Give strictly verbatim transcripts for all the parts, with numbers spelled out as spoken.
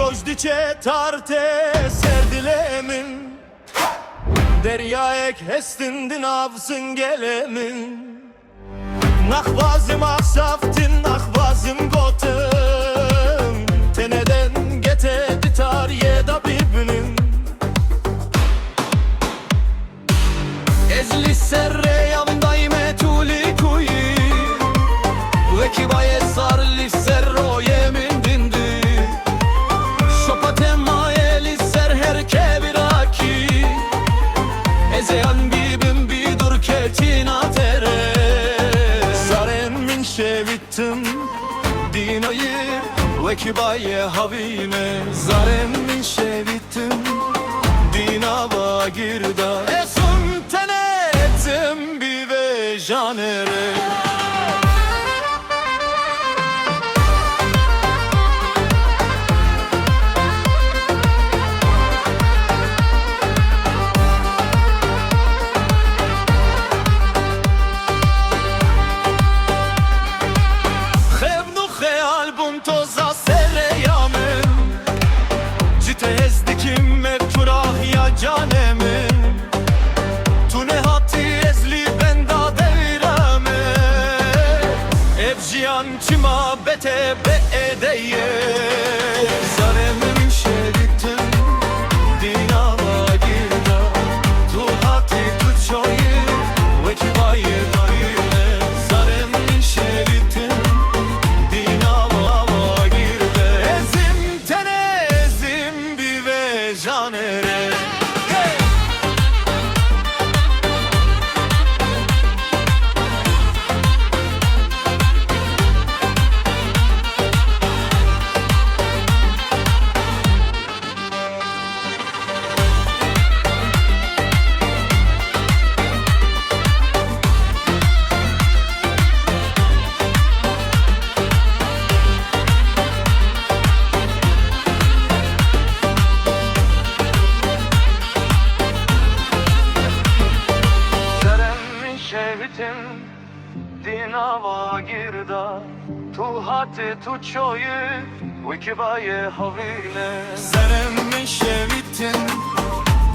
Roj diçe tarte ser dilê min, deryayek hestin di nav singelê min. Naxwazim axsaftin, naxwazim gotin, tenê dengê te di tariyê de bibînim. Ez li ser rêya min dayîme tu li ku yî, wekî bayê sar li ser royê min dindî. Şopatê maye li ser her kevirakî, ez ê an bibim bi dûrketina te re. Zarên min şevîtin dîna yî, wekî bayê havîne. Zarên min şevîtin dîna va girda, ez hûn tenê tim bi vê janê re. Xebn û xeyal bûn toza serê ya min. Ji te hez dikim me kurahiya canê min. Tu nehatî ez li benda dewra me. Ev jiyan çima be te be êdeye. Zarê min şevîtin dîna va girda. Tu hatî tu çoyî wekî bayê dayî me. Zarê min şevîtin dîna va va girde. Ezim tenê ezim bi vê janê re. Hey! Zarên min şevîtin dîna va girda. Tu hatî tu çoyî wekî bayê havîne. Zarên min şevîtin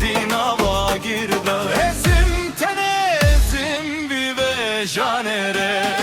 dîna va girda. Ezim tenê ezim bi vê janê re.